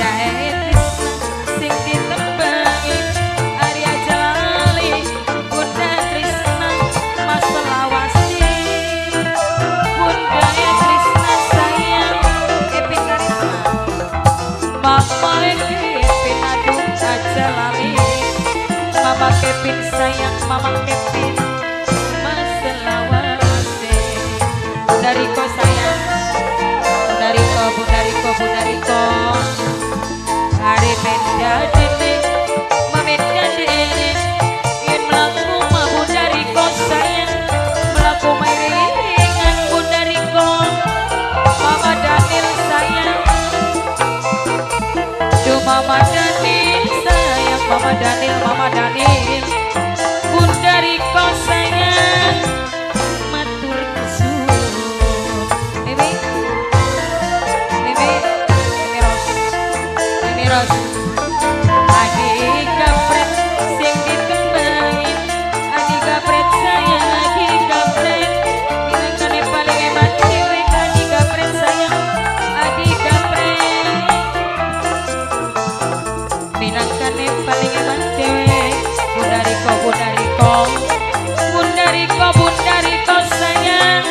Bunda Trisna sing ditembangi Arya Jalali. Bunda Trisna Mas Selawasi. Bunda Trisna sayang Kevin Karisma. Mama Kevin aduh aja lali. Mama Kevin sayang, Mama Kevin Mas Selawase. Bunda Riko sayang, Bunda Riko, Bunda Riko, Bunda Riko. Hari benda dene, mamenda dene. Yen mlaku ma Bunda Riko sayang, mlaku mairingan Bunda Riko. Mama Daniel sayang, duh Mama Daniel sayang, Mama Daniel, Mama Daniel. Bunda Riko sayang, matur kesuwun. Mimi, Mimi, Mimi Ros, Mimi Ros. Adi gapret sing ditembangi, Adi gapret sayang, Adi gapret. Minangkane paling eman dhewe, Adi gapret sayang, Adi gapret. Minangkane paling eman dhewe, Bunda Riko, Bunda Riko, Bunda Riko, Bunda Riko sayang,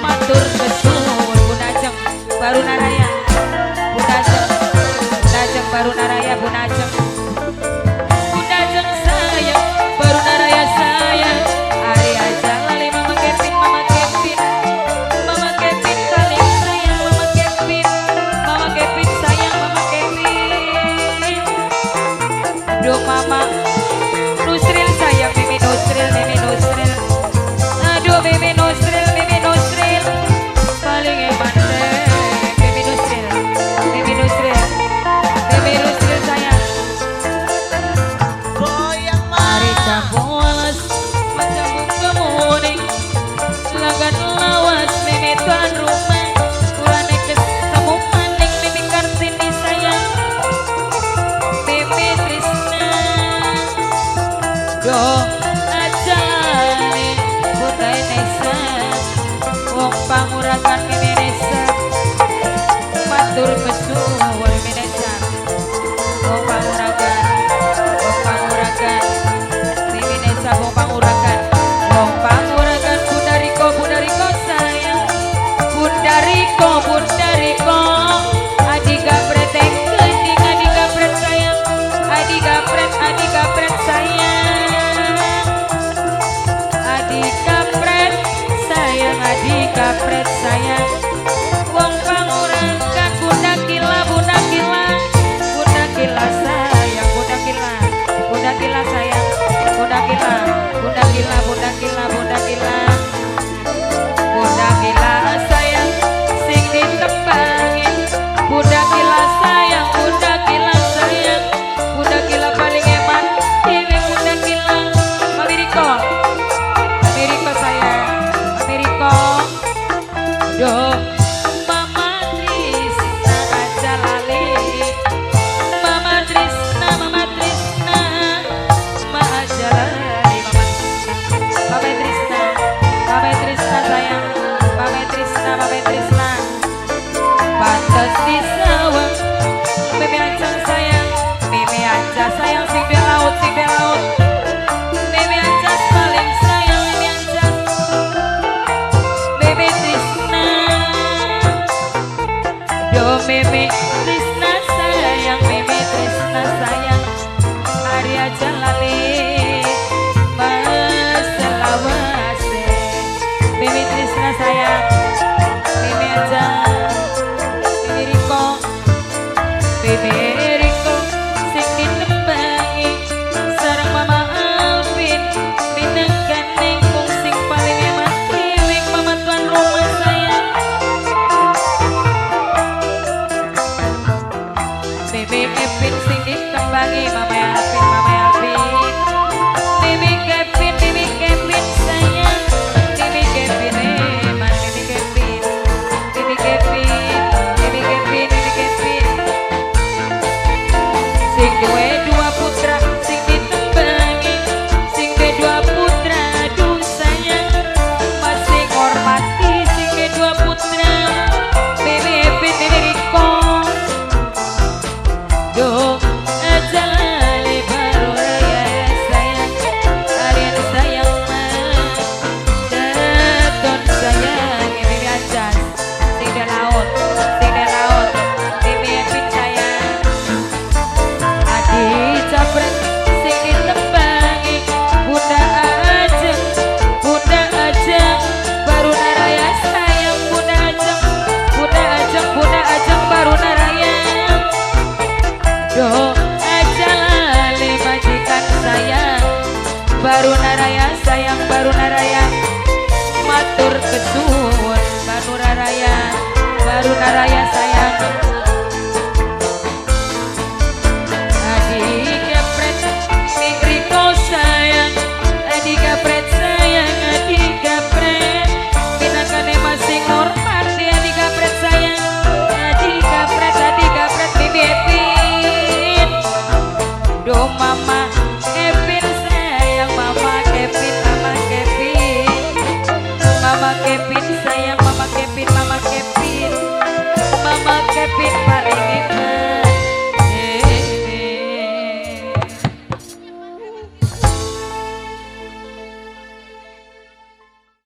matur kesuwun. Bunda Ajeng, Baruna Raya, Bunda Ajeng, Bunda Ajeng, Baruna Raya, Bunda Ajeng, Bunda Ajeng sayang, Baruna Raya sayang. Arya Jalali, Mama Kevin, Mama Kevin, Mama Kevin paling sayang, Mama Kevin, Mama Kevin sayang, Mama Kevin. Aduh Mama Nusril sayang, Mimi Nusril, Mimi Nusril. Aduh Mimi Nusril, Mimi Nusril paling eman deh. Mimi Nusril, Mimi Nusril, Mimi Nusril sayang. Goyang ma. Ari jambu alas jambu kemuning lagan lawas mimi tuan rumah kulane ketemu maning Mimi Kartini sayang, Mimi Trisna. Do aja lali Bunda Nesa wong panguragan Mimi Nesa matur kesuwun Mimi Nesa wong panguragan, wong panguragan Mimi Nesa wong panguragan, wong panguragan. Bunda Riko, Bunda Riko sayang, Bunda Riko, Bunda Riko. Adi gapret kening, Adi gapret sayang, Adi gapret, Adi gapret sayang, Adi gapret sayang, Adi gapret sayang wong panguragan. Bunda Kila, Bunda Kila, Bunda Kila sayang, Bunda Kila, Bunda Kila sayang, Bunda Kila, Bunda Kila, Bunda Kila, Bunda Kila, Bunda Kila sayang sing ditembangin. Bunda Kila sayang, Bunda Kila sayang, Bunda Kila paling eman dewe Bunda Kila. Mami Riko, Mami Riko sayang, Mami Riko. Duh Mama Trisna aja lali, Mama Trisna, Mama Trisna, Ma aja lali Mama Trisna, Mama Trisna, Mama Trisna sayang, Mama Trisna, Mama Trisna. Pantes disawang Mimi Ajeng sayang, Mimi Aja sayang sing di laut, sing di laut. Mimi Aja paling sayang, Mimi Aja, Mimi Trisna. Do Mimi Trisna sayang, Mimi Trisna sayang. Arya Jalali Mas Selawase. Mimi Trisna sayang, Mimi Aja, Mimi Riko, Mimi Riko sing ditembangi sareng Mama Alvin minangkane wong sing paling eman dhewe Mama tuan rumah sayang. Mimi Kevin sing ditembangi Mama Alvin, Mama Alvin. Mimi Kevin, Mimi Kevin sayang, Mimi Kevin eman, Mimi Kevin, Mimi Kevin, Mimi Kevin, Mimi Kevin. Sing duwe dua putra sing ditembangi, sing duwe dua putra aduh sayang masih ngormati sing duwe dua putra Mimi Evin, Mimi Riko. Do aja lali baru raya sayang, Arian sayang Teton sayang, Mimi Anjas sing di laut, sing di laut, Mimi Epin sayang. Adi capret sing ditembangi Bunda Ajeng, Bunda Ajeng baru naraya sayang, Bunda Ajeng, Bunda Ajeng, Bunda Ajeng baru naraya. Do aja lali majikan sayang, baru naraya sayang, baru naraya matur kesuwun, baru naraya, baru naraya sayang. Adi kepret Riko sayang, Adi kepret sayang, Adi kepret pinangkane masih ngormati Adi kepret sayang, Adi kepret, Adi kepret Bibi Epin. Do mama Kevin sayang, mama Kevin, mama Kevin, mama Kevin sayang, mama Kevin, mama Kevin, mama Kevin.